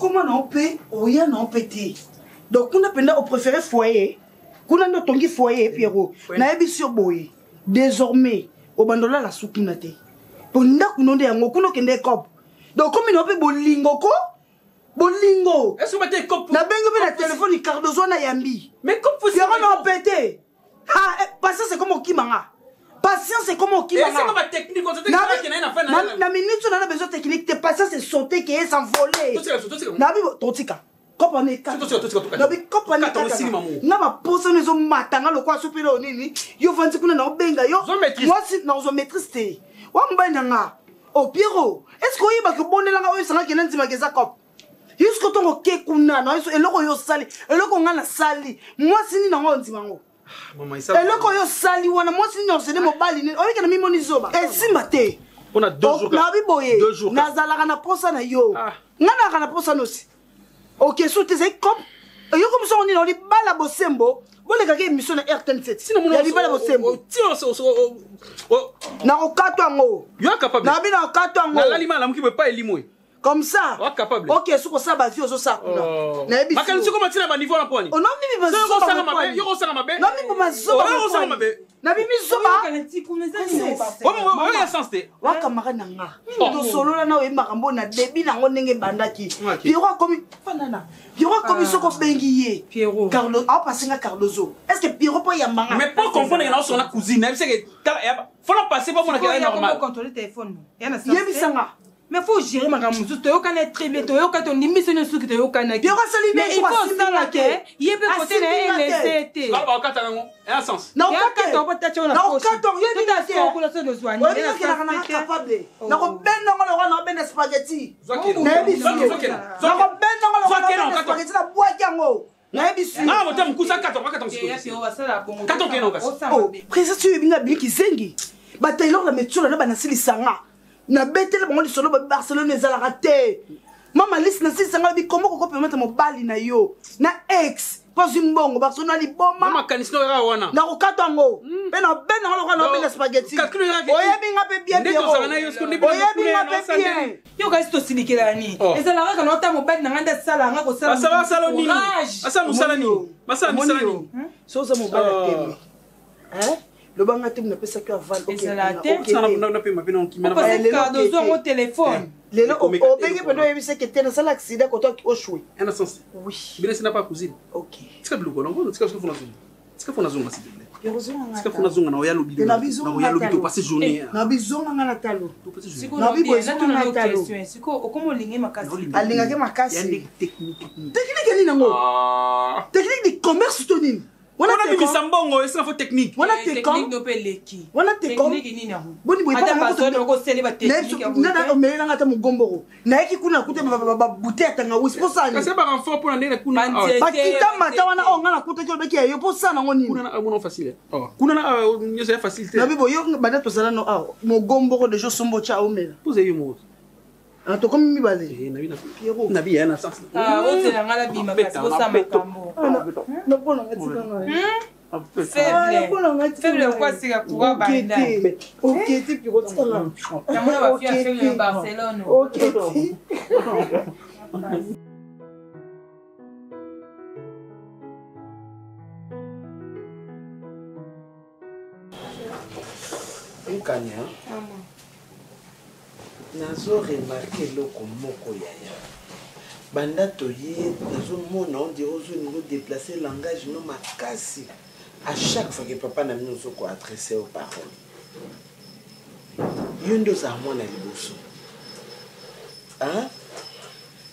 Okoma na yo mpe oya na yo mpe te. Donc kuna mpenza opréféré foyer. Kuna nde otongi foyer Pierrot. Nayebisi yo boye. Désormais obanda olala su kuna te. Po ndako no nde yango kuna okende coop. Donc okomi na yo mpe bolingo ko bolingo. Nabengi mpe na telefone Cardozo wana yambi. Pierrot na opete. Ah, eh, patience ekoma okima nga. Patience ekoma okima nga. Na minute na na besoin technique te patience esaute ke ye s'envoler. Nabi totika. Kopa ne kaka. Nabi kopa ne kaka. Nga ba posa no ezo mata nga lokola sopi lo nini. Yo vandi kuna na obenga yo. Mwasi na ozo maîtrise te. Wa mobali na nga. Oh Pierrot, est-ce que oyeba ke obondela nga oyo esangaki na ndimaka eza cop? Jusqu'au ntongo oke kuna na eloko oyo osali, eloko nga nasali, mwasi nini yango ondima yango? Eloko oyo osali wana mwasi nini osele mobali nini? Oyeke na mimoni zoba. Esimba te. Nabi boye, nazalaka na posa na yo. Nga nazalaka na posa nosi. Ok, so te ezali cop. Eyoko biso nini olibala bosembo bolekaki émission na RTN7 ya libala bosembo nakokatwa yango nabi nakokatwa yango comme ça ok soki osala bavie ozosala kuna nayebi nabimi zoba wa camarade na nga tosolola na oyebi makambo na debut nango ndenge ebandaki Pierrot akomi fandana Pierrot akomi soki obengi ye Carlo aopase nga Cardozo est ce que Pierrot mpo ayamba nga mais pour comprendre que naosona cousine nayebi seke fona passe mpo monaka ya normal yebisa nga Mais faut gérer makambo mosusu toyokana très bien toyoka tondimi biso nyonso soki toyokanaki mais il faut osala ke ye mpe kote na ye elese te nakobenda ngo lokola nakobenda spaghetti nakobenda ngo lokola spaghetti nabwaki yango nayebisi président soki oyebi nga bimi kizengi bataylor na metiola na banasilisanga nabeteli bango lisolo ba barcelone ezalaka te mama lisi nasilisa ngai bikomo koko permettre mobali na yo na ex mpo azwi mbongo barcelone na liboma nakokata yango mpe nabenda ngo lokola nabenda spaghetti oyebi nga mpe bien oyebi nga mpe bien yo kasi tosilikelaka nini Oh. ezalaka kaka naota mobali na ngai nde asala nga kosala Basala nini? Courage. Basala mosala nini? Basala misala nini? So oza mobali ya tembe loba nga te napesaki yo aval Ezala te. Eh, lelo Cardozo yango okete. telefone lelo Ekomeka te obengi lokolo. mpenza oyebisaki te nasala accident koto oshwe oui ok tika biloko nango tika fona zonga tika fona zonga s'il te plaît tika fona na zonga na oya lobi Te na bizonga na oya lobi talo. to passer journée na bizonga nga na talo to passer journée Sikoyo Na bibo bien, ezonga natuna na yo talo. question sikoyo okoma olingi makasi alingaki ya makasi ndenge technique technique technique nini yango ah technique de commerce to nini wana wana te bimisa mbongo esika fo technique wana Eh, te technique com no mpe eleki wana te com technique nini yango boni boye ata bazone okosele batechnique ya boye te. omelelanga ata mogomboko nayaki kuna nakuta babute ya tangawisi mpo sani kasi ba renfort mpona ndenge kuna Banzete. bakita mata wana oyo nga nakutaki olobaki ya yo mpo sala nango nini kuna na mona facile oh kuna na nyonso ya facile te nabi boye yo banda tozala no awa mogomboko deja osomba otya omela poza yo moko Ah, tokomi mibale eh nabi na Pierrot. nabi ya na sens Ah, ozela nga nabima kasi bosala makambo naponanga tikanga faible faible okwa sika kuwa banda okete piro tikanga namona bafia faible ya barcelone okete Nkanya, nazo remarke eloko moko yaya banda toye nazomona on dirait ozolinga odeplace langage no makasi à chaque fois ke papa na bino ozo koadresse yo parole yo nde ozala mwana liboso hein?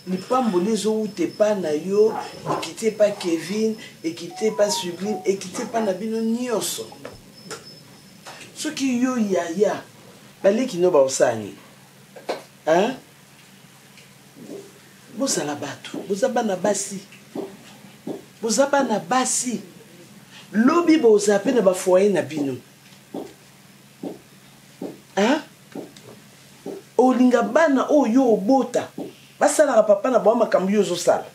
lipamboli ezowuta epa na yo ekiti epa kevin ekiti epa sublime ekiti epa na bino nyonso soki yo yaya baleki no baosala nini hein? bozala bato boza bana basi boza bana basi lobi bozala mpe na bafoye na bino hein? olinga bana oyo yo obota basalaka papa na bango makambo yo ozosala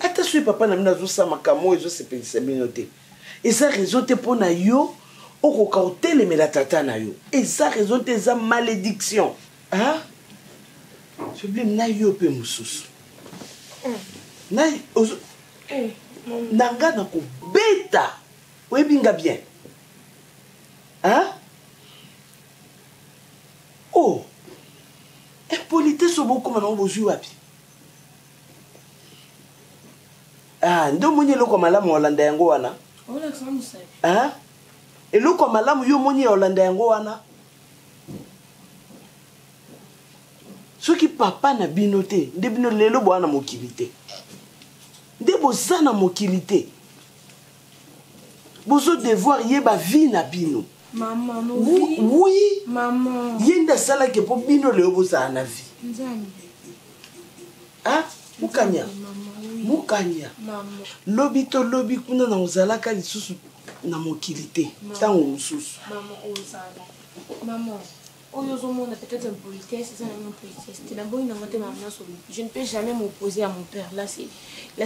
ata soki papa na bino azosala makambo oyo ezosepelisa bino te eza raison te mpo na yo okoka kotelemela tata na yo eza raison te eza malédiction hein? Sublime na yo mpe mosusu. Na ozo na nga na kobeta. Oyebi nga bien. Hein? Oh. Impolitesse obokoma nango bozwi wapi? Ah, nde omoni eloko ya malamu olanda yango wana? Hein? Eloko ya malamu yo omoni ya olanda yango wana? Soki papa na bino te, nde bino lelo boa na mokili te. Nde boza na mokili te. Bozo devoir yeba vie na bino. Maman, nos vies. Oui. Maman. Ye nde asalaki mpo bino lelo bozala na vie. Nzambe. Ah, mukanya. Maman, oui. Mukanya. Maman. Lobi to lobi kuna na ozalaka lisusu na mokili te. Ntango mosusu. Maman, ozala. Maman. Oyo ozomona peut-être impolitesse, eza nango impolitesse te. Naboyi nango te maman nyonso. Je ne peux jamais m'opposer à mon père. Là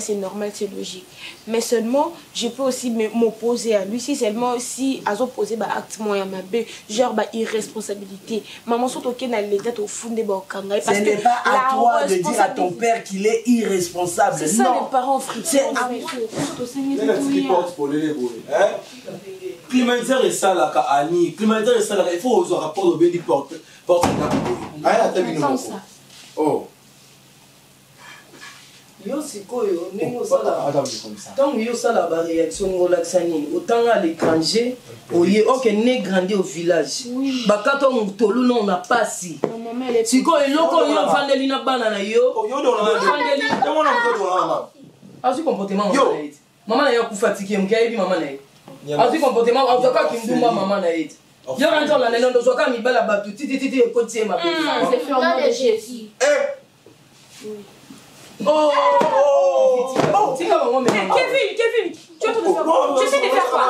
c'est normal, c'est logique. Mais seulement, je peux aussi m'opposer à lui si seulement si azoposer ba acte moyen mabe, genre ba irresponsabilité. Maman soki okende na l'état tofunde ba okanga ye, parce Ce n'est que pas à la toi de dire à ton responsabilité père qu'il est irresponsable. C'est ça, Non. les parents africains. C'est à Mais moi. Nena tiki porte polele boye, hein? Climatiseur esalaka ani, climatiseur esalaka, il faut ozwa rapport obendi porte, porte ndako boye. Aya ata bino Attends moko. ça. Oh. Yo sikoyo ndenge Oh, osala attends, mais comme ça. ntango yo osala baréaction ndenge olakisa nini otanga à l'étranger oye okende grandi au village Oui. bakata tolu no na pasi Ma maman, elle est sikoyo eloko oyo ovandeli na bana na yo Oh, yo do na Ofandeli. Yo mona moto do na mama. azwi comportement Yo. mama na ye te mama na ye akufa tiki ye moke ayebi mama na ye azwi comportement azwaka kindumba mama na ye te yo kanti olanda ndondo ozwaka mibala bato titititi ekoti ye mabe. C'est fait au nom de Jésus. Eh! Oh, oh, tika bango mema. Kevin, Kevin, tu es en train de faire quoi? Tu essaies de faire quoi?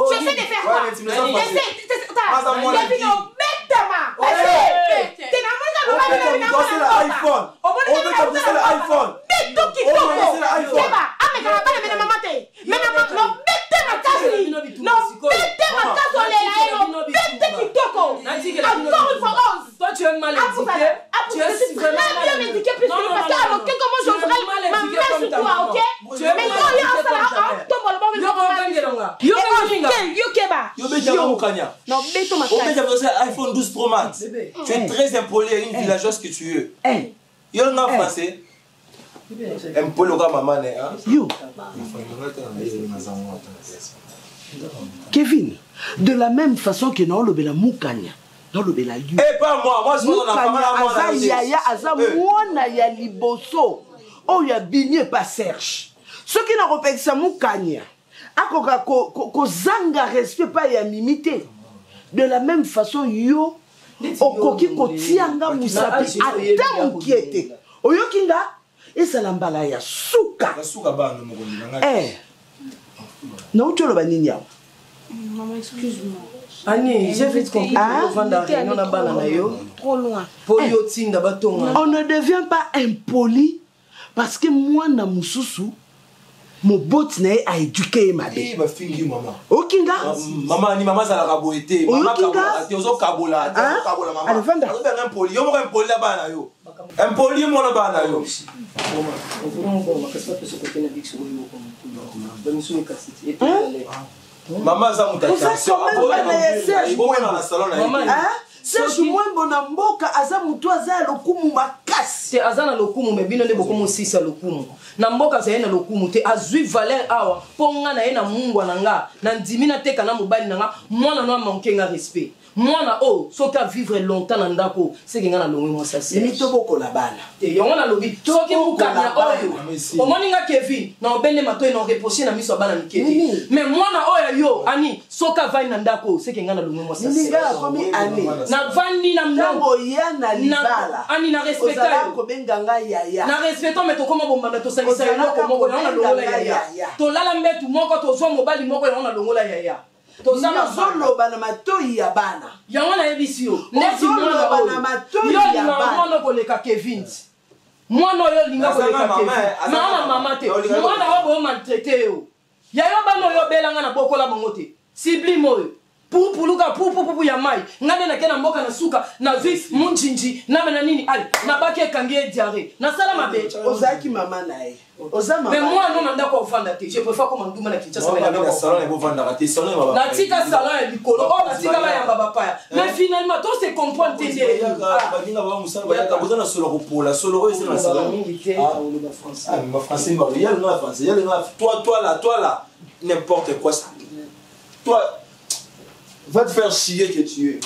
Tu essaies de faire quoi? Ouais, mais tu me sens Tu fâché. essaies, Aza mwana Kevin, ki. obetama. Eh! Te na moni ka Obeta loba moto asala iPhone. Obeta moto asala iPhone. Beto kitoko. Obeta asala iPhone. Keba, amekaka bana mena mama te. Mena mama, no bete makasi. No bete makasi olela ye, no bete kitoko. Natikela bino Encore une fois, bitumba. Rose. Toi, tu es mal éduqué. Tu Je es suis vraiment très mal bien éduqué. éduquée plus Non, que lui, non, parce non, que non, alors que comment Tu es j'oserais mal ma éduqué main comme sur ta toi, maman. ok? Tu es Mais mal quand il y a éduqué un comme ta salaire, mère. tombe le bon, Yo okangela nga. Yo okangela. Yo keba. Yo beta mokanya. Non, beto makasi. Obeta moto asala iPhone 12 Pro Max. Bébé. Tu es très impoli, une villageoise que tu es. Eh, Yo nga français. Impoli oka mama ne, hein? yo. Kevin, de la même façon que naolobela mukanya, naolobela yo. Eh, pas moi, moi je suis dans la Mukanya famille aza yaya, aza mwana ya liboso oyo abimi epa Serge. Soki nakopekisa mukanya akoka kozanga respect epai ya Mimi te. De la même façon yo okoki kotia nga mosapi ata mokie te. Oyoki nga ezala mbala ya suka. Nasuka bana mokonzi na ngai. Eh, nauti oloba nini awa? Maman, excuse-moi. Annie, j'ai vite compris Ah? que ovanda réunion na bana na yo. Trop loin. Po yo tinda batonga. On ne devient pas impoli parce que mwana mosusu moboti na ye aéduke ye mabe. Eh, bafingi mama. Okinga Mama ni mama azalaka boye te. Mama Oyoki nga? kabolaka te, ozokabola te, Hein? ozokabola mama. Allez, vanda. Azobenga impoli, yo moko impoli na bana na yo. Impoli yo moko na bana na yo. Mama aza moto Oza quand même bana ya Serge Bomona na salon na ye. Mama, te. Hein? Serge Mwembo na mboka aza motu aza ya lokumu makasi. Te aza na lokumu me bino nde bokomosisa lokumu na mboka azali na lokumu te azwi valeur awa mpo nga na ye na mungwa na nga na ndimi nateka na mobali na nga mwana no amanke nga respect mwana oyo soki avivre longtemps na ndako seke nga nalongwe mwasi Mimi tobokola bana. te yango nalobi soki mokanya oyo Merci. omoni nga Kevin na obende matoi na oreproche na miso ya bana mike te Mimi. mais mwana oyo yo ani soki avandi na ndako oyo seke nga nalongwe mwasi Mimi nga nakomi ane. navandi na Ntango oya na libala. ani na respecta Ozala yo kobenga nga yaya. na respectant me tokóma bombanda tosangisa Ozalaka eloko moko yango nalongola kobenga yaya yaya. tolala mbetu moko tozwa mobali moko yango nalongola yaya toza Mimi na bana. ozoloba na matoi ya bana. Yango nayebisi yo neti mwana Ozoloba oyo na matoi yo ya olingaka bana. mwana koleka Kevin ti mwana oyo olinga Azanga koleka mama, Kevin eh, azanga maa na mama. mama te Olinga mwana koleka. oyo boyo maltraite yo yayo bana oyo obelanga na bokola bango te sublime oyo Pupuluka pupupupu ya mai. Nga nde nake na mboka na suka nazwi munjinji na na nini ale nabaki ekangi ye diarrhée. Nasala mabe. Ozalaki mama na ye. Oza mama. Mais moi non na ndako ofanda te. Je préfère comme ndumba na Kinshasa mais na ndako. Salon ebo vandaka te. Salon ya ba. Natika salon ya likolo. Oh natika ba yamba bapaya. Mais finalement to se comprendre te nde. Baninga ba musala bayaka boza na solo kopola solo oyo eza na salon. Mingi te oloba français. Ah mais français ba ya nga français ya nga toi toi là toi là n'importe quoi. Toi va te faire chier que tu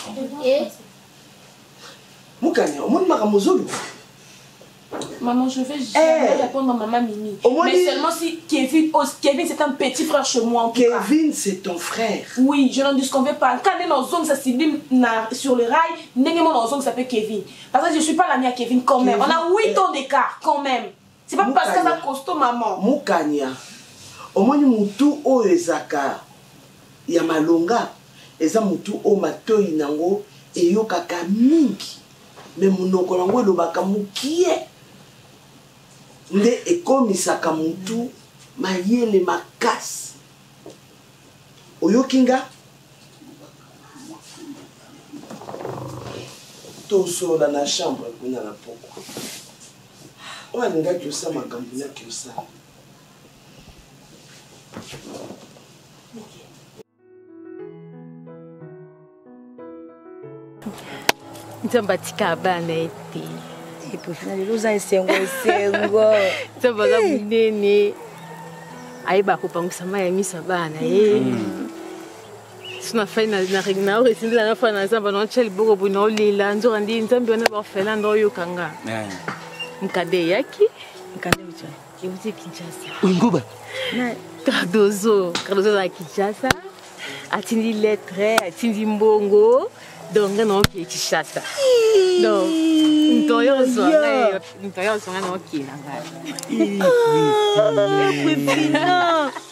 es. Mukanya, omoni makambo ozoluka. Maman, je vais jamais hey. répondre à maman Mimi. Mais seulement si Kevin ose. Kevin, c'est un petit frère chez moi en tout cas. Kevin, c'est ton frère. Oui, je n'en disconviens pas. Quand on est dans zone, ça s'y sur le rail. Dans zone, ça s'appelle Kevin. Parce que je ne suis pas l'amie à Kevin quand même. Kevin, on a 8 ans d'écart quand même. C'est pas parce que ça costaud, maman. Mukanya, omoni mutu oyo ezaka ya malonga, eza mutu oyo matoi nango eyokaka mingi. Mais munoko nango elobaka mokie nde ekomisaka mutu mayele makasi. Oyoki nga? Tosolola na chambre kuna na pokwa. Oyo alingaki osala makambo naki osala. Nzambe atika bana ye te. Epuis lelo oza esengo esengo. Nzambe aza monene. Ayeba kopangwisa mai ya miso ya bana ye. So nafai na oyo esindela nafai na nzambe naotya liboko boye naolela nzoka ndi nzambe wana baorphelin nde oyoka nga. Nkanda eyaki. Nkanda euti Euti Kinshasa. Nguba. Cardozo, Cardozo aza Kinshasa. Atindi lettre, atindi mbongo. Donc nga naokee Kinshasa. Donc ntoyo ozwa ngai, ntoyo ozwa ngai naokee na ngai.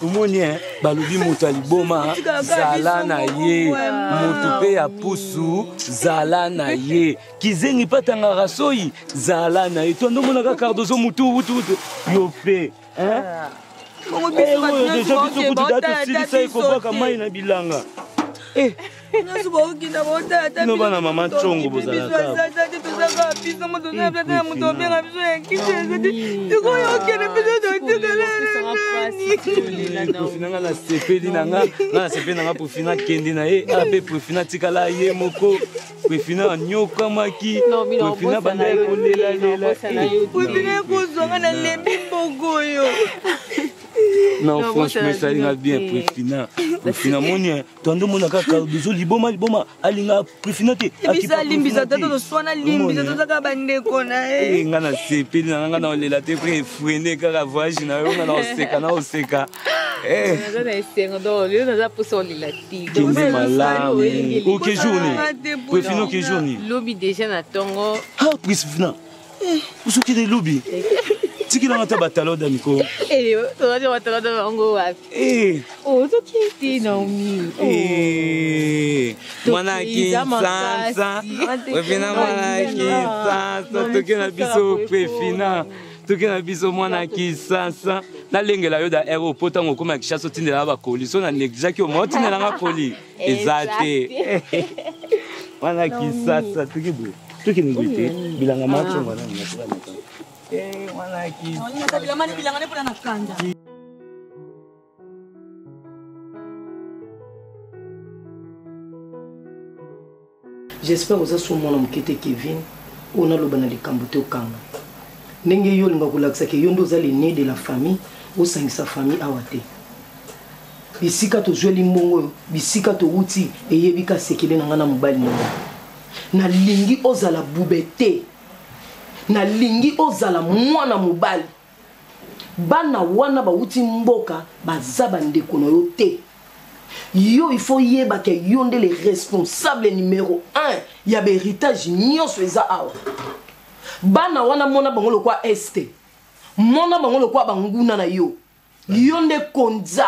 Omoni balobi moto ya liboma zala na ye, moto mpe ya pusu zala na ye, kizengi mpe atangaka soyi zala na ye. To ndomonaka Cardozo mutu wutu wutu yo mpe oyo deja biso kutu da tosilisa ye kobwaka mai na bilanga. Nyonso baokenda baotala ta bino bana mama ncongo bozalaka tozaka biso moto na moto obenga biso ya kisi ezati sikoyo okende biso totikala nani. Profina nga nasepeli na nga, nga nasepeli na nga Profina kende na ye ape Profina tikala ye moko. Profina anyokamaki, Profina banda ye kolelalela. Profina ekozwa nga nalembi mboko oyo. Non, franchement, ça nga bien Profina. Profina moni tondo mona kaka Cardozo liboma liboma alinga Profina te. Biso alimbisa tata toswana limbisa tozaka bandeko na ye. Eh nga na sepeli na nga na olela te pre freiner kaka voyage na yo nga na oseka na oseka. Eh. Naza na esengo donc lelo naza posa olela te. Kende malamu. Oke journée. Profina oke journée. Lobi déjà na tongo. Ah Profina. Osokende lobi. Tikilanga ata bataloda miko. Eh, tozali bataloda bango wapi? Ozoki te Naomi. Mwana Kinshasa. Prefina mwana Kinshasa. Toke na biso Prefina. Toke na biso mwana Kinshasa. Nalengela yo da ero po ntango okóma Kinshasa otindelanga bakoli. So na négligeaki yo mo otindelanga koli. Eza te. Mwana Kinshasa toke boye. Toke boye te. Bilanga matsongo na ngai. Mwana Kinshasa. Bilanga ne mpona na kanda. J'espère oza so mwana moke te Kevin, oyo naloba na likambo te okanga. Ndenge yo olinga kolakisa ke yo nde oza l'aîné de la famille, osangisa famille awa te. Bisika tozweli mbongo oyo, bisika towuti, eyebi ka sekele na nga na mobali na nga. Nalingi ozala bube te. Nalingi ozala mwana mobali. Bana wana bawuti mboka baza bandeko na yo te. Yo il faut yeba ke yo nde le responsable numéro 1 ya ba héritage nyonso eza awa. Bana wana mona bango lokwa este. Mona bango lokwa banguna na yo. Yo nde konza.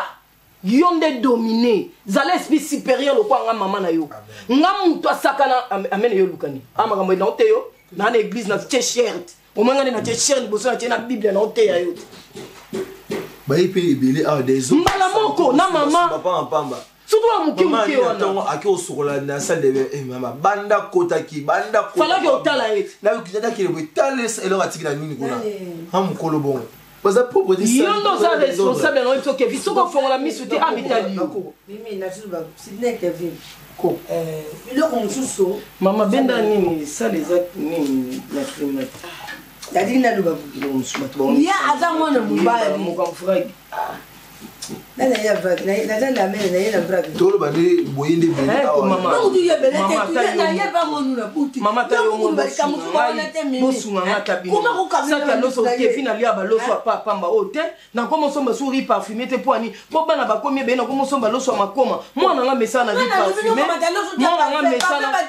Yo nde dominer. Zala esprit supérieur lokwa nga mama na yo. Nga mutu asakana amene yo lukani. Ah makambo na ote yo na na église na tie shirt. Omanga na tie shirt liboso na tie na Bible na ote ya yo. Bayi pe ebele ah des Mbala moko na mama. Papa pamba. Surtout ya moke moke wana. Ntongo ake osokola na salle de bain, eh mama banda kotaki banda kotaki. Falaki otala ye. Na kitaki boye tala eloko atiki na nini kuna. Ha mokolo bongo. Baza propre te. Yo nde oza responsable na oyebi soki Kevin soki ofongola misu te amitali yo. Mimi nazuba Sidney Kevin. Ko. Eh, biloko mosusu. Mama benda nini sale eza nini na climat. Tadi naloba biloko mosusu bato ba. Ya aza mwana mobali. Mokamfrag. Toloba nde boye nde bosunga ata binosaka loso kevin alia baloso ya pamba oyo te nakoma osomba su riz parfume te mpo ani mpo bana bakomi ebele nakoma osomba loso ya makoma mwana nga mesana riz parfume mwana nga mesana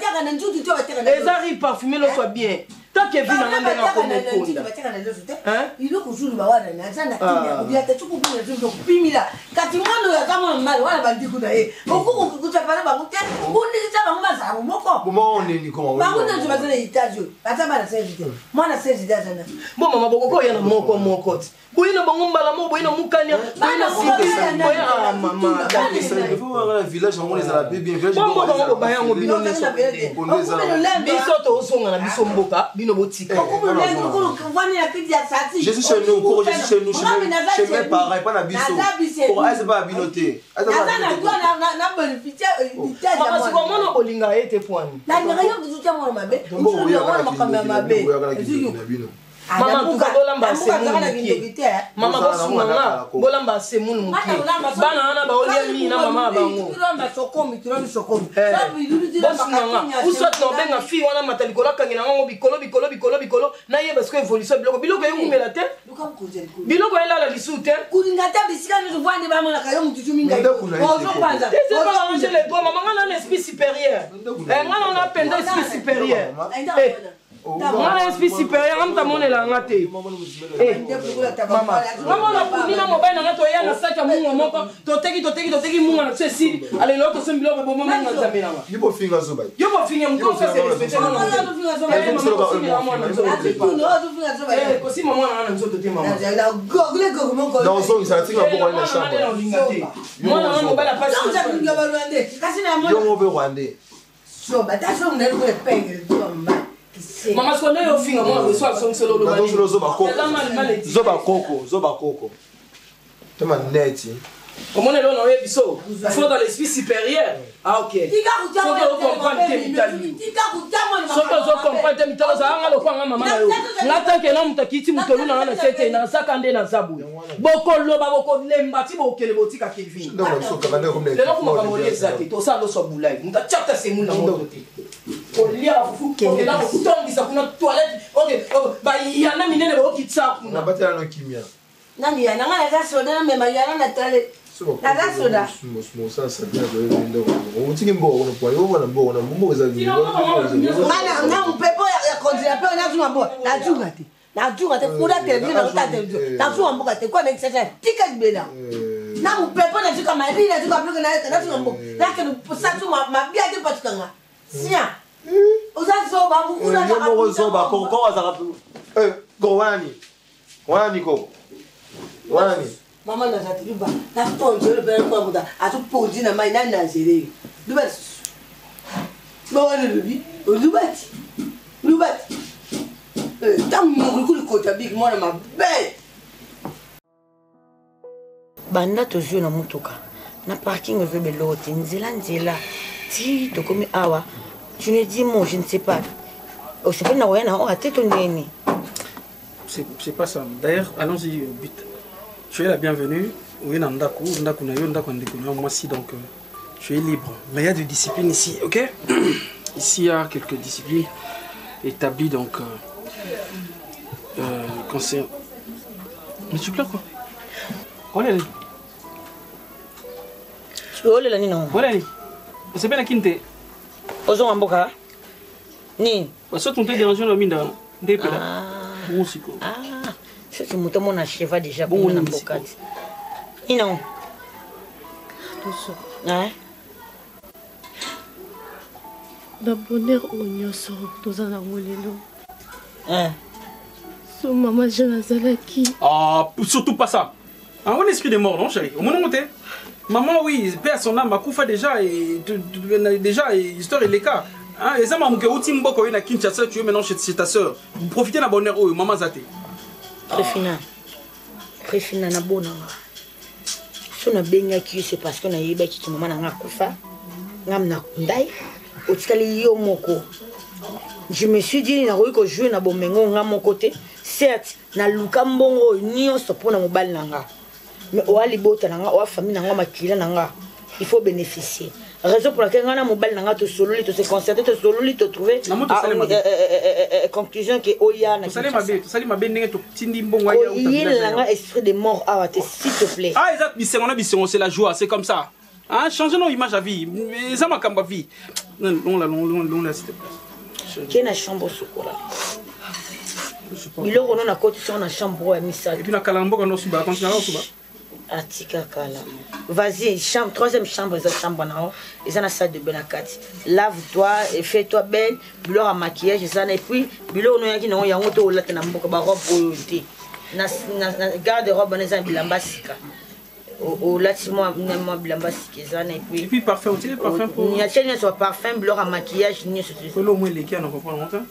eza riz parfume loso ya bien ta kevin nanga ndenge akoma okonda biloko ozoloba wana naza na kimia ah. kolia te soki okuna ezo kopimila kasi mwana oyo aza mwana mobali wana bandeko na ye okoki kosapana bango te bondikisa bango bazala moko bango nyonso baza na etage oyo baza bana 16 te mwana 16 te aza na bo mama bokoki oya na moko moko te boye na bango mbala moko boye na mukania boye na ah, mama bongo bango bobaya yango bino nyonso biso tozonga na biso mboka bino botika mama sikomona olinga ye te pwani mama tuka bolamba semulu mokie mama bosunga nga bolamba semulu mokie bana wana baolia mingi na mama ya bango bosunga nga uswat na obenga fille wana mata likolo akangela ngango bikolo bikolo bikolo bikolo nayeba sikoyo évolution biloko biloko ewumela te biloko elala lisusu te kolinga te bisika nyonso vandi bamonaka yo motutu mingaozopanza le droit mama nga nana esprit supérieur nga nana mpenza esprit supérieur nga na esprit supérieur nga moto amonela nga te eh, mama nga mwana kuni na mobali na nga toya na saki ya munga moko toteki toteki toteki munga na biso esili alelo tosombi biloko boma munga nzambe na nga yo bofinga zoba yo bofinga mokolo sase respecte kosima mwana nga na nzoto te mama nazongisa natika maboko na chambre mwana nga mobali apasi yo moko mpe rwandais Zoba, ta zoba na lokola epengele zoba mobali. Mama sikoyo nde ofinga mwana boye so azongisela oloba nini? Zoba koko. Zoba koko, zoba koko. Toma neti. omona eloko na oyebi so faut dans l'esprit supérieur ah ok soki ocomprendre te mitali soki ozocomprendre te mitali ozala nga lokola nga mama na yo nga tanke na moto akiti motolu na nga na se te nazaka nde naza boye bokoloba bokolemba ti bokokende botika kevin lelo ku makambo olia eza te tosala loso ya bulai moto atiata semule na moto te kolia bafufu okenda kotondisa kuna toilette ok bayana minene baokitisa kuna nabatela no kimia nani yana nga naza soda namema yana na toilette naza soda otiki mboka kuna pwani omona mboka na mboka eza nga mopepo ya konzela mpe nazunga mboka nazunga te nazunga te kuna televizio nakota televizio nazunga mboka te kwa nakisasa tika libela na mopepo nazuka mabi nazuka biloko nayeka nazuka mboka nakende sasu mabia te patukanga sia oza zoba mokuna moko zoba koko azaka koko wana ni wana ni koko wana ni mama naza te luba naponzi oyo mpe kwamuta atuponzi na mai nani nazele yo luba lisusu bawana elobi oluba ti luba ti ntango mokili kota biki mwana mabe banda tozwi na motuka na parking ozoba eloko te nzela nzela ti tokomi awa tu ne dis mot je ne sais pas osepeli na koya na oyo ate to ndenge C'est pas ça. D'ailleurs, allons-y au but. Tu es la bienvenue. Oui, na ndako, ndako na yo, ndako ndeko na moi si donc euh, tu es libre. Mais il y a des disciplines ici, OK Ici, il y a quelques disciplines établies donc euh, euh, concern... Mais tu pleures quoi Olele. Olela nini? Olele. Osepela kinte. Ozonga mboka? Nini? Soki moto edérange na minda nde epela. Bongo sikoyo. Ah, soki moto omona cheva déjà bongo na mboka ti. Nini yango? Hein? Na bonheur oyo nyonso toza nango lelo. Hein? So mama Jeanne azalaki. Ah, surtout pas ça. Un bon esprit de mort, non, chérie Au monde, Maman, oui, paix à son âme, akufa déjà, et, déjà, et, histoire et l'écart. Hein, et ça, maman, que outi mboko, na Kinshasa, tu es maintenant chez, chez ta sœur. Vous profitez de la bonheur, oh, maman zate. Préfina. Préfina, na bonanga. So na bengaki yo, c'est parce que na yebaki que maman na nga akufa. Ngam na kundai. Otikali yo moko. Je me suis dit, nakoki ko jouer na bomengo nga moko te. Certes, naluka mbongo oyo nyonso mpo na mobali na nga. Mais oya libota na nga, oya famille na nga, makila na nga. Il faut bénéficier. Raison pour laquelle nga na mobali na nga tosololi, to se concerter, tosololi, to trouver Na moto osali mabe. conclusion ke oya na Tosali mabe, tosali mabe ndenge totindi mbongo aya uta koyela village na ayo. nga esprit de mort awa te, s'il te plaît. Ah, eza bisengo na bisengo, c'est la joie, c'est comme ça. Hein, changer nos images à vie. Eza makambo à vie. Non, non, là, non, non, non, là, s'il te plaît. Ke na chambre osokola. Biloko no nakotisi yango na chambre oyo ya misato. Et puis na kala na mboka no suba, continue na suba. Atika kala. Vas-y, chambre, troisième chambre, eza chambre na yo, eza na salle de bain na kati. Lave-toi et fais-toi belle, biloko ya maquillage eza na, et puis biloko no yaki nango yango to olata na mboka ba robe oyo te. Na, na, na garde robe wana eza na bilamba sika. Olati mwa bilamba sika eza na, et puis Et puis parfum, otie parfum pour Nya nyonso ba parfum, biloko ya maquillage nyonso. Kolo mo eleki na comprendre hein.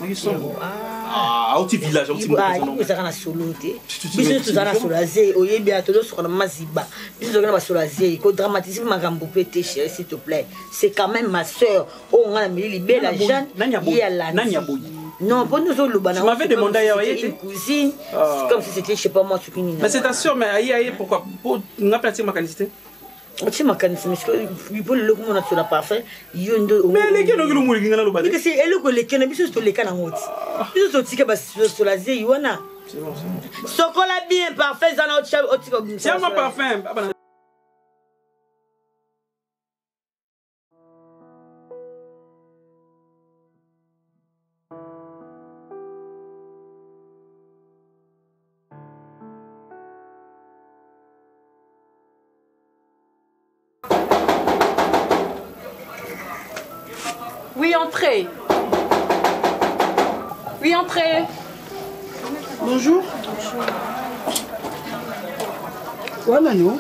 Oki songo. Ah, auti village, auti mboka. Ah, ezalaka na solo te. Biso nyonso tozala na solo ya zei, oyebi ya tozosoka na maziba. Biso tozalaka na basolo ya zei, kodramatise makambo mpe te, chérie, s'il te plaît. C'est quand même ma sœur. Oyo nga na meli libela Nani aboyi? Jeanne, Nani aboyi? ye alandi. Nani aboyi? Non, mpo nde ozoloba na Tu m'avais c'est comme demandé si ailleurs, c'était ye te? une cousine, Ah. c'est comme si c'était, je sais pas moi, soki nini. Mais c'est ta sœur, mais aïe aïe, pourquoi? Pour nga platir makanisi te. Otie makanisi, mais sikoyo, mpo leloko mona tola parfum, yo nde Mais eleki elongi lomo elingi nga naloba te. Kasi eloko eleki na biso toleka nango ti. Biso totika basola zei wana. C'est bon, c'est bon. Sokola bien parfum eza na otia otika obimisa. Tiens ma parfum. Ah, bah, Oui, entrez. Oui, entrez. Bonjour. Wana no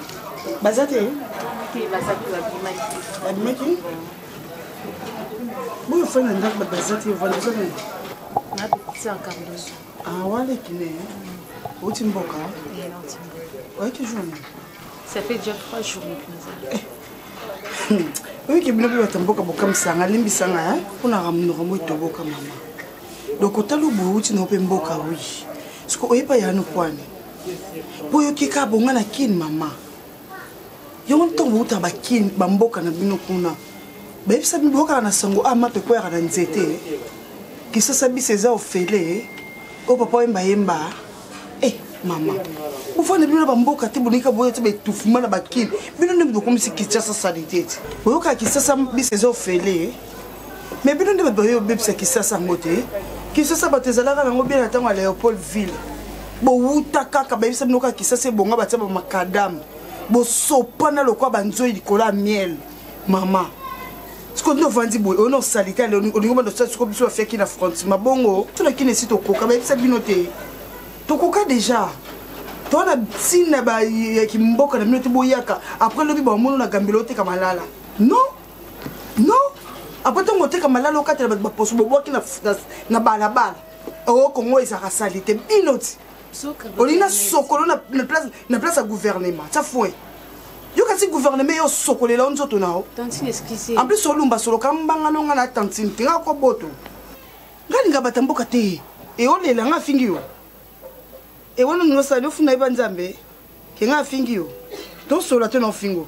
baza te? Babimaki. Boyo fai na ndako bato baza te, ovanda oza nani? Ah, waleki ne outi mboka oyaki jour nini? Ça fait déjà 3 jours mpenza. Oyoki bino mpe bato ya mboka bokamisanga, limbisanga mpona monoko mo etoboka mama. Donc otali boye outi na yo mpe mboka wi siko oyeba yano pwani mpo oyoki kaka bonga na kini mama yango ntongo bouta bakini bamboka na bino kuna bayebisa bino boyokaka na sango ama mpe kweyaka na nzete kisasa biso eza ofele oyo papa oyemba yemba. Eh, mama bofanda bino na bamboka te, bonika boyo te baetufuma na bakini bino nde bokomisi Kinshasa salite te. Boyokaka Kisasa biso eza ofele, mais bino nde bato bayo obebisa Kisasa yango te. Kisasa bato ezalaka nango bien na ntango ya Léopoldville, bowuta kaka bayebisa bino kaka Kisasa ebonga, batia bamakadame bosopana lokwa banzoi likolo ya miel. Mama siko nde ovandi boye oyo na osalite olingi obanda osala siko biso bafiaki na fronti mabongo so na kini esi tokoka bayebisa bino te, tokoka déjà toa na ntina ya kimboka na bino te. Boyaka après lobi bamono na gambela oteka malala. Non, non, après ntongo oteka malala okatela bato baposo bobwaki na balabala oyo Kongo ezalaka sali te. Bino ti olingi na sokolo na place ya gouvernement tia foin yo kasi gouvernement yo osokolela yo nzoto na yo. Tantine, excusez. En plus olumba soloka mbanga no nga na tantine te, nga koboto nga linga bato ya mboka te eolela nga afingi yo ewana olingi osala ofunda yeba nzambe ke nga afingi yo tosola te na ofingo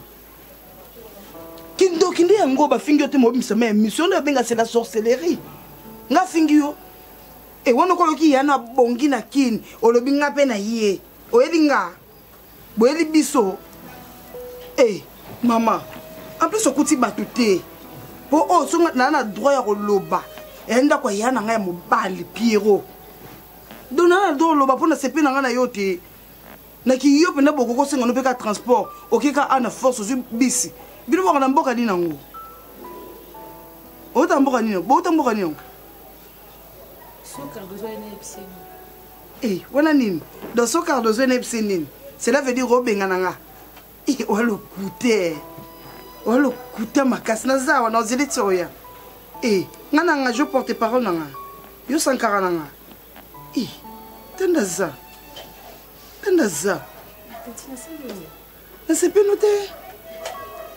kindoki nde yango bafingi yo te mobimisa ma émission nde babenga c'est la sorcellerie. Nga afingi yo ewana okoloki ya na bongi na kini olobi nga mpe na ye oyebi nga boyebi biso. E mama, en plus okuti bato te mpo oyo so naa na droit ya koloba eya ndako ya na ngai ya mobali Piero, donc naa na droit koloba mpo na sepe na ngai na yo te. Naki yo mpenza bokoki osenga no mpe ka transport okeka a na force ozwi bisi. Bino boka na mboka nini yango? Outa mboka nini? Bouta mboka nini yango? Eh, wana nini? Donc so Cardozo nayebisi nini? Cela veut dire obengana nga. Eh, oa lokute. Oa lokuta makasi naza wana ozeli ti oya. Eh, nga na nga je porte parole na nga. Yo sankara na nga. Eh, tanda za. Tanda za. Nasepeli te.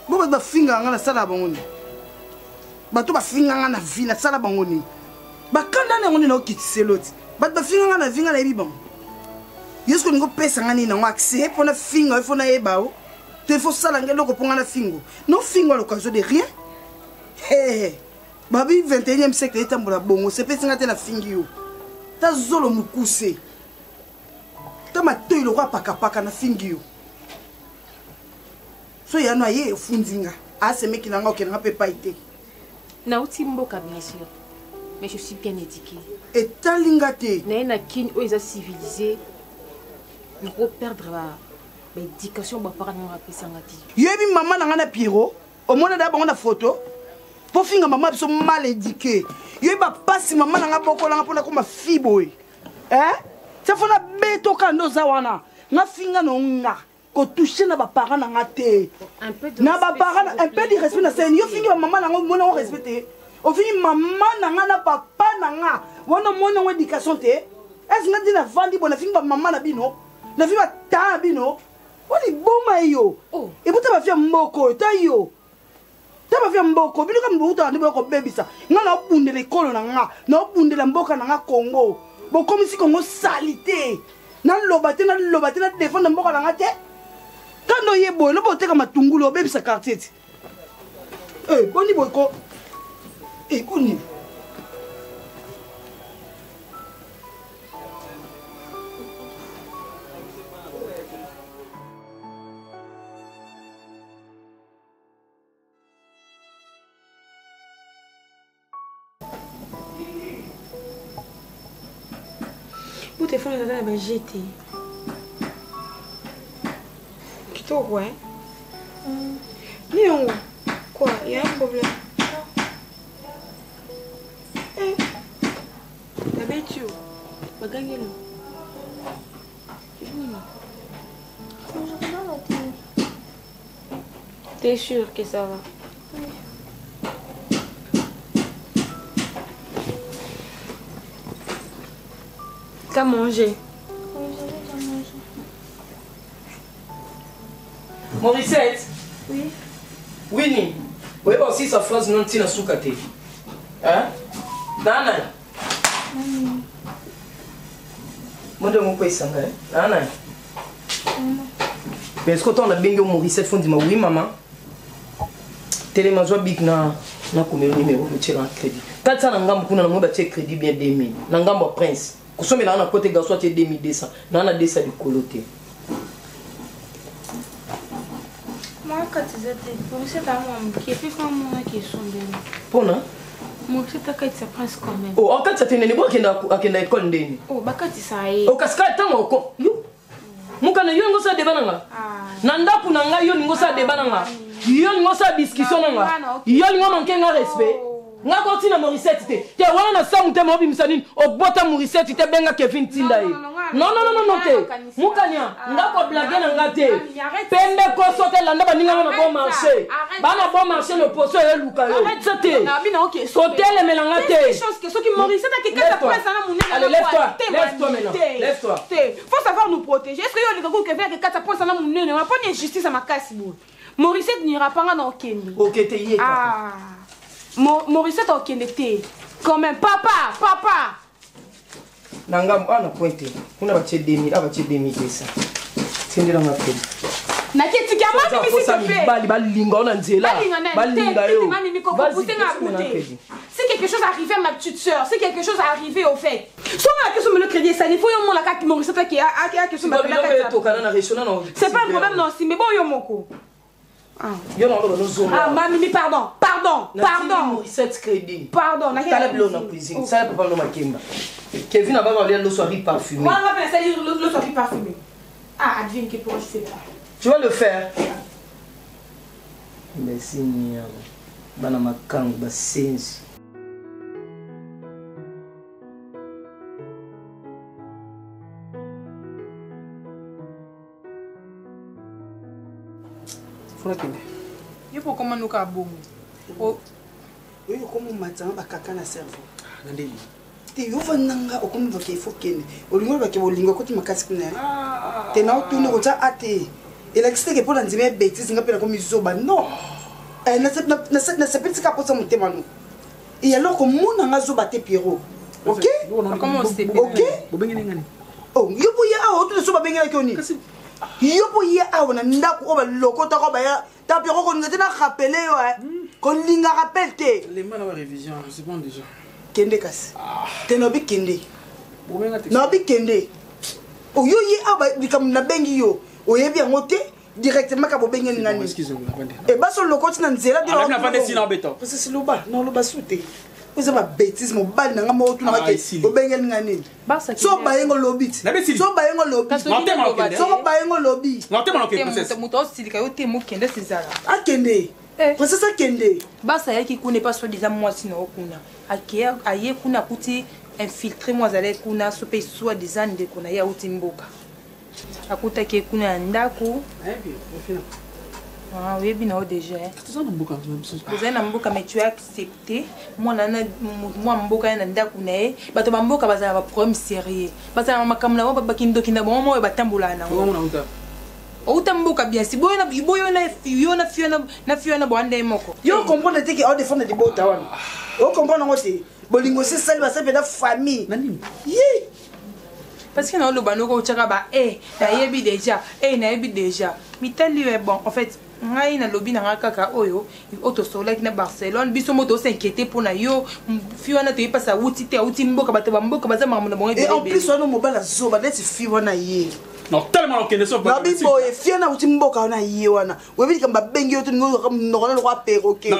Bo bato bafingaka nga nasala bango nini? Bato bafinga nga na vie nasala bango nini? Bakanda na yango nini naokitiselo ti? Bato bafinga nga na vie nga nayebi bango. Yo soki olingi opesa nga nini nango accès mpo nafinga yo fo nayeba yo to ifo sala nga eloko mpo nga nafingo nofingo à l'occasion de rien. Hey, babi 21e siècle etambola bongo sepesi nga te nafingi yo ta zolo mokuse ta matoi lokola pakapaka nafingi yo so yano aye ofundi nga asemeki na nga okende nga mpe epai te. Nauti mboka bien sûr, mais je suis bien éduquée. Etali nga te. Naye na kin oyo eza civilisé, nako perdre ba ba éducation ba parents nga bapesa nga te. Yoyebi mama na nga na Pierrot, omona da bango na photo mpo finga mama biso mal éduqué. Yoyebi bapasi mama na nga bokolanga mpo nakoma fi boye. Eh? Tia fo na beto kaka nde oza wana. Nga finga no nga. Kotouche na baparent na nga te. Na baparent un peu de respect na seni. Yo fingi ba mama na nga omona ngo respect te. Ofingi mama na nga na papa na nga wana omona ngo éducation te. Est-ce nga ndi navandi boye nafingi ba mama na bino, nafingi ba tata na bino? Oyo liboma eyo. Ebuta ba fia mboka oyo ta yo. Ta ba fia mboka bino kaka bokutaka nde boya kobebisa. Nga naobundela ekolo na nga, naobundela mboka na nga Congo. Bokomisi Congo salite. Naloba te, naloba te, na défendre mboka na nga te. Kando ye boye, loba oteka matungulu, obebisa quartier ti. Eh, boni boye ko. Eh, boni. Bo telefone eza na ba GT. Kitoko hein? Ni yango. Quoi? Il y a un problème. Eh. Babeti yo. Bagangeli. Nini? T'es sûr que ça va? Oui. T'as mangé? Oui, j'avais déjà mangé. Mauricette? Oui. Winnie, oyeba aussi sa phrase non tina suka te. Hein? Nana. Nani. Monde moko esanga, hein? Nana. Mais est-ce que toi on a bengi Mauricette fondima oui maman? Telema zwa bic na na komelo numéro kotiela na crédit. Kati na ngambo kuna na moi batie crédit bien 2000. Na ngambo ya Prince. Kosomela na côté garçon atie 2200. Na na 200 likolo te. Moi, kati eza te. Mauricette a mwa moke, pe fa monaki esombeli. Pona? Mauricette akatisa Prince quand même. Oh, akatisa te nene bo akenda akenda école ndeni. Oh, bakatisa ye. Oh, kasi kaka ntango oko. Yo. Mokana yo ngo sa débat na nga. Na ndako na nga yo ningo sa débat na nga. Yo ningo sa discussion na nga. Yo ningo manque nga respect. Nga ko tina Mauricette te. Te wana na samu te mobimisa nini? Obota Mauricette te benga Kevin tinda ye. Non non non non te. Mukanya nga ko blague na nga te. Pembe koso te landa baninga na bon marché. Bana bon marché le poso eluka yo. Arrête ça te. Kotelemela nga te. Soki Mauricette akekata place na munene. Allez lève-toi. Lève-toi maintenant. Lève-toi. Faut savoir nous protéger. Est-ce que yo olinga ko Kevin akekata place na munene? Wana poni injustice ya makasi boye. Mauricette n'ira pas nga na okende. Okete ye kaka. Ah. Mauricette okende te. Quand même papa, papa. Na ngambo awa na pointe kuna batie 2000 awa batie 2200. Tindela nga crédit. Naketiki ya mami s'il te plaît. Mibali balinga yo na nzela. Balinga yo. Mami miko pousser nga boute. Si quelque chose arrivait à ma petite sœur, si quelque chose arrivait au fait. So nga question me le crédit ça, il faut yo mona kaka Mauricette qui a a question ba C'est pas un problème non si mais bon yo moko. Ah. Yo na loba nozonga. Ah mami mi pardon, pardon, pardon. Mauricette crédit. Pardon, na tala bilo na cuisine. Sala papa no makemba. Kevin ababa olia loso ari parfumé. Moi on va ça loso ari parfumé. Ah, advine que pour je sais pas. Tu vas le faire. Merci Niama. Bana makangu basenzi. Faut nakende. Yo mpo okoma noka bongo. Oyo okoma omatanga bakaka na cerveau. Na ndeni. Te yo ovanda nga okomi bake ifo kende. Olingi olobake bolingo ekoti makasi kuna. Te na otuni kotya a te. Elakisi teke mpo na ndima ya betise nga mpe nakomi zoba. Non. Nasepeli tika posa motema no. Et alors komona nga zoba te Pierrot. Ok? Ok? Bobengeli nga nini? Oh, yo mpo ye awa otuna so babengelaki yo nini? Yo mpo ye awa na ndako oyo balokotaka baya ta Pierrot kolinga te na rappele yo eh. Kolinga rappel te. Lemba na ba révision, c'est bon déjà. Kende kasi. Te nabi kende. Nabi kende. Oyo ye awa likambo nabengi yo oyebi yango te directement ka bobengeli nga nini e basi olokoti na nzela loba naloba su te eza babétise mobali na nga moko tunaka te obengeli nga nini so bayengo lobi ti so bayengo lobi soko bayengo lobi moto osilika yo te mokende sezala akende princesse akende basi ayaki kuna epa soi disant mwasi na yo kuna aye kuna akuti infiltré mwa azalaki kuna so mpe soi disant ndeko na ye auti mboka akutaki ye kuna na ndako. Ah, oyebi na yo déjà ozali na mboka mais tu as accepté mwana na mwa mboka ye na ndako na ye. Bato ba mboka bazala ba problème sérieux, bazala na makambo na bango, bakindoki na bango oyo batambolaka nango. Outa mboka bien si boyo na yo na fio na fio na bwanda ye moko. Yo comprendre te ke aodefendre libota wana, ocomprendre yango te. Bolingo esi esali basali mpenza famille ye. Parce que naoloba noko otyaka ba e nayebi déjà, e nayebi déjà mitali yo. Bon, en fait ngai nalobi na ngai kaka oyo oyo tosololaki na Barcelone. Biso mo tosinquiété mpo na yo fi wana, toyebi mpasi awuti te, awuti mboka. Bato bamboka baza makambo na bango. Et en plus wana mobali azoba neti fi wana ye. Telema okende so. Nabi boye, fi wana awuti mboka wana ye wana, oyebi likambo babengi yo te, monoko na lokwa perroquet.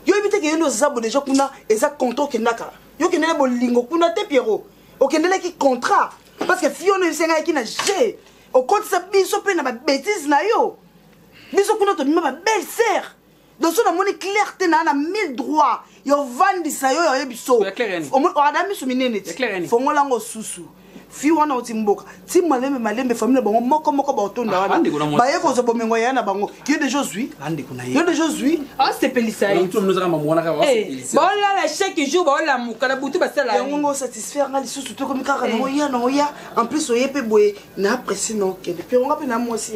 Yo oyebi te ke yo nde oza bo déjà kuna eza contrat okendaka. Yo okendele bolingo kuna te Pierrot, okendelaki contrat parce que fi wana oyebisangaki na g okotisa biso mpe na babétise na yo. Biso kuna tobima babelle sœur. Donc so namoni clair te naa na mille droit ya ovandisa yo, ya oyebi so oada miso minene ti fongola yango susu. Fi wana oti mboka ti malembe malembe, famille na bango moko moko baotonda wana, baye kozwa bomengo ya na bango. Yo deja ozwi, yo deja ozwi. Asepelisa ye, baolala chaque jour, baolamuka na butu, basala yango ngo satisfaire nga lisusu. Tokomi kaka nango ya nango ya en plus oye mpe boye na apprécie na okende mpe onga mpe na mwasi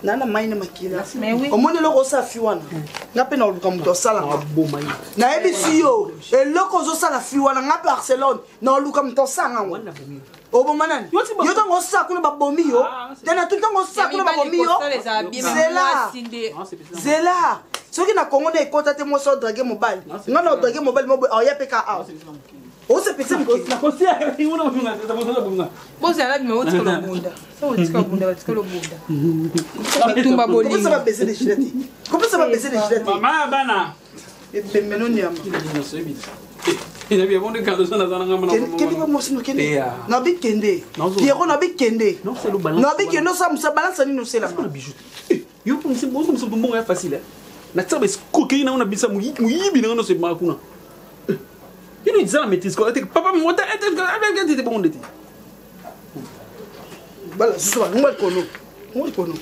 na na mai na makila. Omoni eloko osala fi wana, nga mpe na oluka moto asalanga. Nayebisi yo eloko ozosala fi wana, nga mpe Barcelone na oluka moto asanga ngo. Oboma nani yo? Ntango osala kuna babomi yo te na tu. Ntango osala kuna babomi yo. Zela, zela, soki na Kongo nde ekota te mwasi odrague mobali, nga na odrague mobali mo oya mpe ka awa osepese moke. Bozala bima otikala obunda, so otika obunda, batikala obunda batumba bolingo. Kopesa babese de jila te, kopesa babese de jila te. Mama bana. Ebembe no nyama. Kende ba mwasi no kende. Nabi kende Pierrot, nabi kende, nabi kende. Osala mosala balansa nini oselaka? Yo mpo mbongo ya facile na tia baescroquerie nango na bisa moyibi nango nyonso ebimaka kuna. Yo eza na maîtrise papa mota te bongo nde te. Bala susu balongwa likolo, longwa likolo.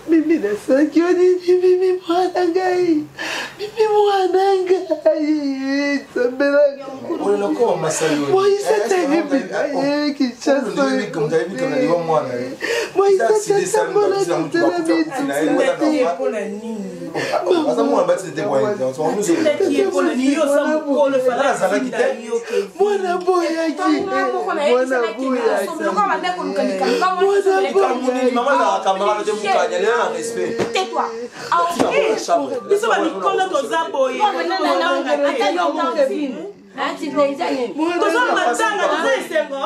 Mimi nasalaki yo nini? Mimi mwana ngai, mimi mwana ngai, nzambelanga moisatayebinaye Kinshasa, mwana boyaki, mwana boyaki. Biso bamikolo toza boye, toza matanga, toza esengo.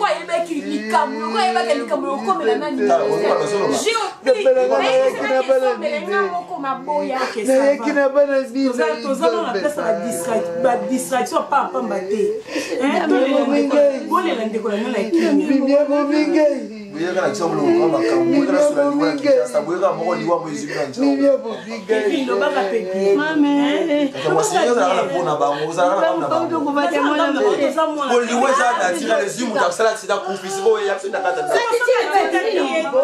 Ayebaki likambo, ayebaki likambo okomela nani. Moko maboya. Nayaki na bana. Toza na place badistraction papamba te. Bolela ndeko na ngai na kimia. Boyaka na kisango lokola makambo, boyaka na sula liwa na Kinshasa, boyaka moko liwa mo ezwi na nzela. Kevin lobaka pe bien. Mame. Tata mwasi yo ozalaka na mpona bango, ozalaka na ngambo na bango. Po liwa eza naturel, ezwi moto akosala accident akufi, sikoyo ya biso na kati ya ndako.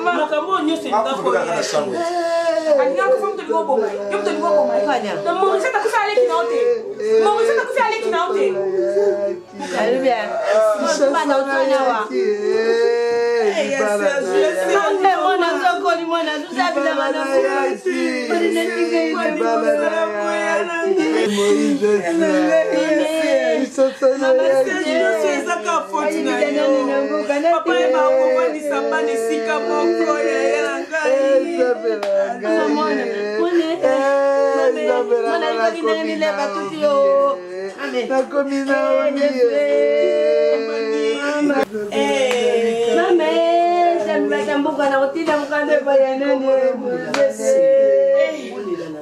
Makambo oyo nyonso Akufi kaka na chambre. Alingaka kufa moto olingi oboma ye. Yo moto olingi oboma ye. Na Maurice akufi aleki na yo te. Maurice akufi aleki na yo te. Ezaka foti na yo papa ye bakovandisa bana esika moko yaya na ngai. Nakomi naomi. Mboka na kotinda mokanda epai ya nani?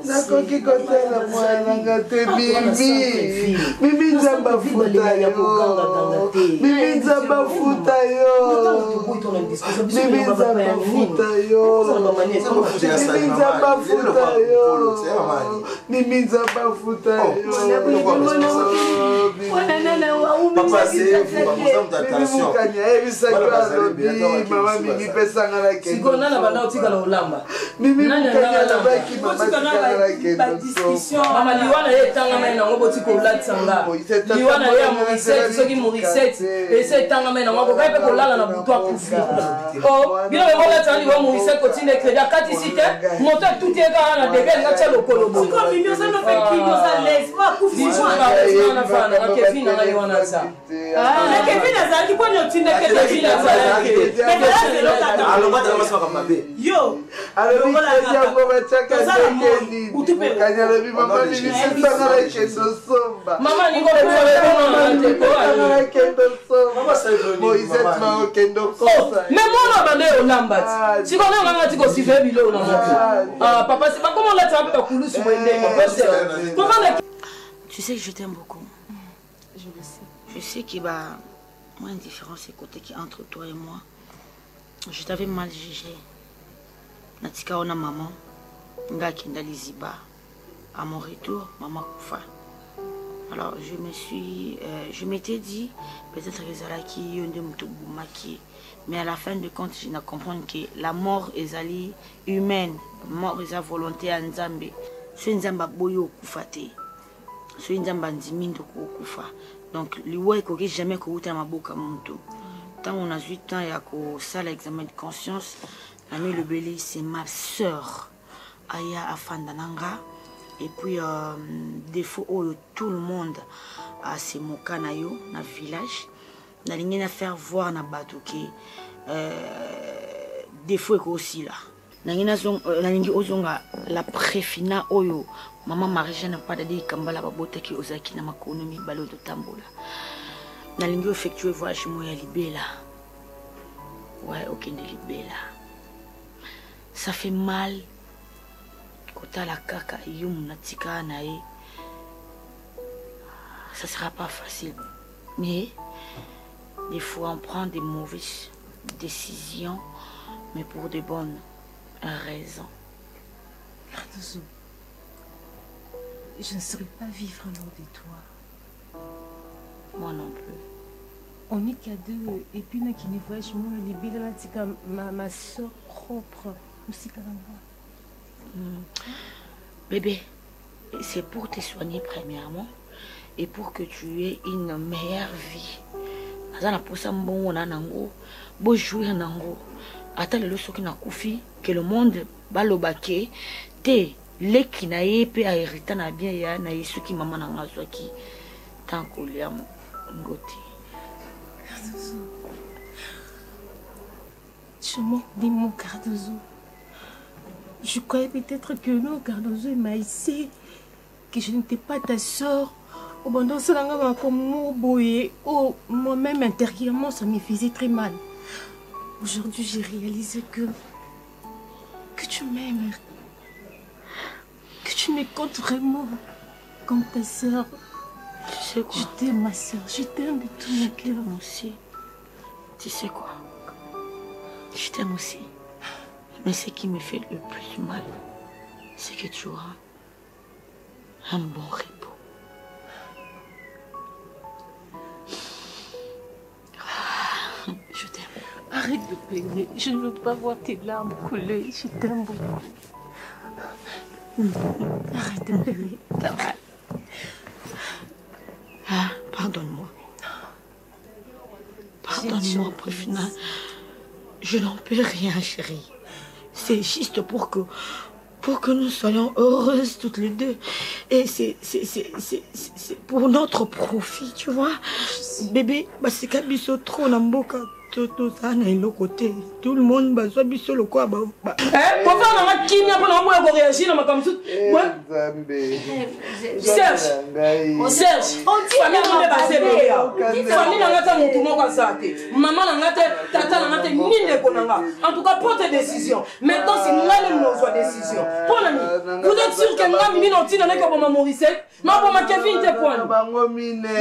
Nakoki kosala mwana nanga te. Mimi, Mimi, Nzambe afuta yo. Mimi, Nzambe afuta yo. Mimi, Nzambe afuta yo. Mimi, Nzambe afuta yo. Mimi, Nzambe afuta yo. Mimi ayebisaki, alobi: "Mama Mimi, pesanga na Sikoyo nana banda otikala olamba? Mimi Mukanya alobaki: "Mama, tikanga na kendo." Mama, liwa na ye etangamai nango, botika olatisa nga liwa na ye ya Morisete. Soki Morisete ese etangamai nango, akokai mpe kolala na butu akufi. O bino be bolatisa liwa Morisete, kotinda crédit akatisi te, moto etuti ye kaka na debe, alinga tia lokolo boye. Kevin na ngai wana aza. Kevin azalaki mponi otindaki? Kevin azalaki. Yo. Alobi yango batiaka ndenge nini? Mokanya alobi: "Mama Mimi, pesanga na kendo somba." Mama, Pesanga na kendo somba. Moisette maokendo kosa. Me mwana banda ye olamba ti sikoyo na nganga ti kosiveye biloko na ngo. Papa, si bakoma olatisa mpe bakulusu boye ndenge kovanda. Tu sais que je t'aime beaucoup. Je le sais. Je sais que bah, moi, une différence côté qui entre toi et moi. Je t'avais mal jugé. Natika ona maman, nga akenda liziba. À mon retour, maman kufa. Alors je me suis, je m'étais dit peut-être que ezalaki yo nde moto obomaki. Mais à la fin de compte, je na comprendre que la mort ezali humaine, mort eza volonté ya Nzambe. Soki Nzambe aboyi, okufa te. Soki Nzambe andimi ndoko, okufa. Donc liwa ekoki jamais kowuta na maboko ya moto. Ntango nazwi temps ya kosala examen de conscience, namilobeli: c'est ma sœur, aya afanda na nga. Et puis défaut oyo tout le monde asemoka na yo na village, nalingi na faire voir na bato ke défaut ekosila. Nalingi ozonga la préfina oyo mama Marie Jeanne, papa Dadi Kambala babotaki. Ozalaki na makolo mibale oyo totambola. Nalingi effectue voyage moko ya libela. Ouais, okende libela. Ça fait mal kotala kaka yo natika na ye. Ça sera pas facile, mais des fois on prend des mauvaises décisions, mais pour de bonnes raisons. Cardozo, je ne saurais pas vivre loin de toi. Moi non plus. On n'est qu'à deux et puis nakini voyage moi libela, natika ma soeur propre mosika na nga. Bébé, c'est pour te soigner premièrement et pour que tu aies une meilleure vie. Naza na posa mbongo na nango, bojouir nango. Ata lelo soki nakufi, que le monde baloba ke te leki na ye mpe ahérita na bien ya na ye, soki mama na nga azwaki tant kolia ngo te. Cardozo, je manque des mots, Cardozo. Je croyais peut-être que non, Cardozo m'haïssait, que je n'étais pas ta sœur. Au bon comme boye, oh, moi-même intérieurement, ça me faisait très mal. Aujourd'hui, j'ai réalisé que tu m'aimes, que tu me comptes vraiment comme ta sœur. Tu sais quoi? Je t'aime, ma sœur, je t'aime de tout mon cœur. Moi aussi. Tu sais quoi? Je t'aime aussi. Mais ce qui me fait le plus mal, c'est que tu auras un bon repos. Ah, je t'aime. Arrête de pleurer. Je ne veux pas voir tes larmes couler. Je t'aime beaucoup. Arrête de pleurer. Ça va. Ah, pardonne-moi. Pardonne-moi, Préfina. Je n'en peux rien, chérie. C'est juste pour que, pour que nous soyons heureuses toutes les deux. Et c'est pour notre profit, tu vois. Bébé, basika biso trop na mboka tozala na eloko te. Tout le monde bazwa biso lokola ba. Eh, papa na nga kimia mpo na oboya koreagir na makambo mosusu. Serge, Serge, famille na nde baza ebele awa. Famille na nga ata motu moko aza te. Mama na nga te, tata na nga te, ni ndeko na nga. En tout cas, prends tes décisions. Maintenant, c'est nga nde nozwa décision. Mpo na nini? Vous êtes sûr que nga mimi na otinda naki oboma Mauricette? Maboma Kevin te pwani.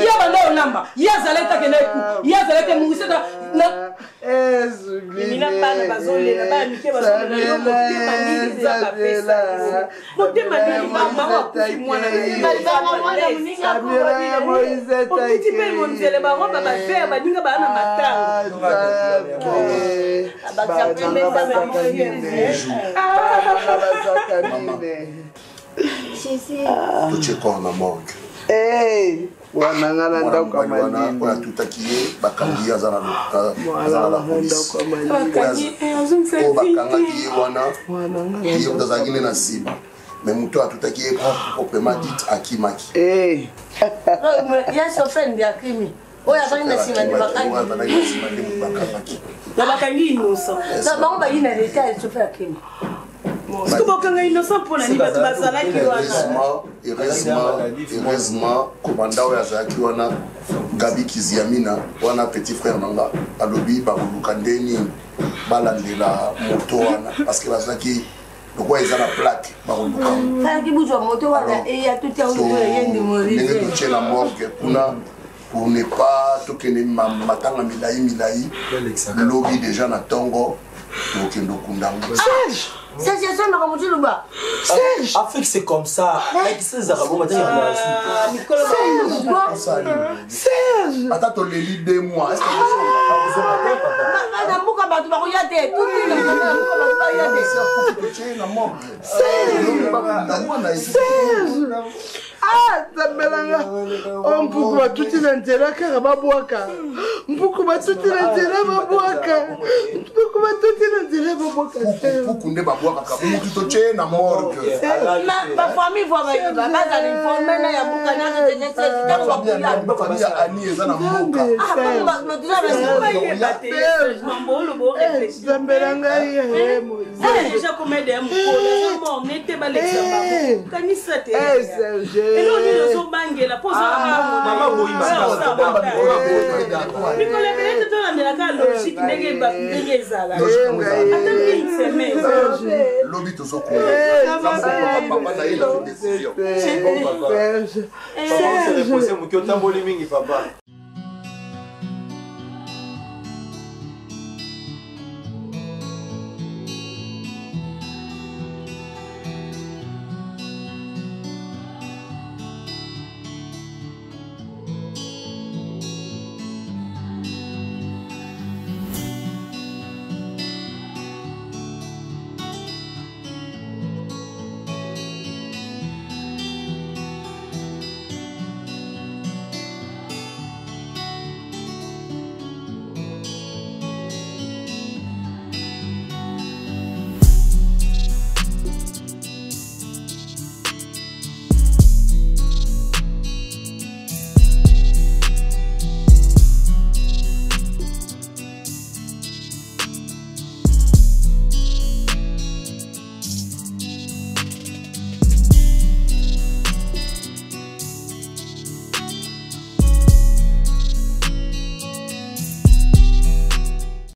Ye abanda olamba, ye azalaki te akenda eku, ye azalaki te Mauricette na Mimina bana bazolela bana mike bazolela yo motema nini eza bapesa motema nini mama akufi mwana okiti mpe monzele bango babavere baninga baa na matanga totie corps na morgue wana nga na ndako ya wana oyo atutaki ye bakangi ye aza na la polise oyo bakangaki ye wana ye moto azalaki nde na nsima mais moto oyo atutaki ye proprement dit akimaki ya chauffeur nde akimi oyo azalaki na nsima nde bakangaki na bakangi innocent bango bayi na leta ya chauffeur akimi soki bokanga innocent mpo na nini bato bazalaki wana heureusement komanda oyo azalaki wana Gabi Kiziamina wana petit frère na nga alobi bakoluka nde nini balandela moto wana parce que bazalaki lokola eza na plaque bakoluka ndenge totie na morgue kuna pour ne pas tokende matanga milai milai lobi déjà na ntongo tokende okunda yango Serge Serge asomaka motu loba Serge Afrique c'est comme ça lakisa ezalaka bongo Serge ata toleli deux mois na mboka bato bakoya te Serge Ah, nzambe na nga o mpuku batuti na nzela kaka babwaka mpuku batuti na nzela babwaka mpuku batuti na nzela babwaka mpuku nde babwakaka mutu totie na morgue bafamille voi bazala informe na ya mboka famille ya ani eza na mboka nzambe na ngai deja komede ya mokolo aza mort nete balekisa bango kanisa te eloko nini ozobangela mpo mikolo ebele te tolandelaka logique ndenge ezala ata une semaine lobi tozokoapapa na ye na décision moke otamboli mingi papa.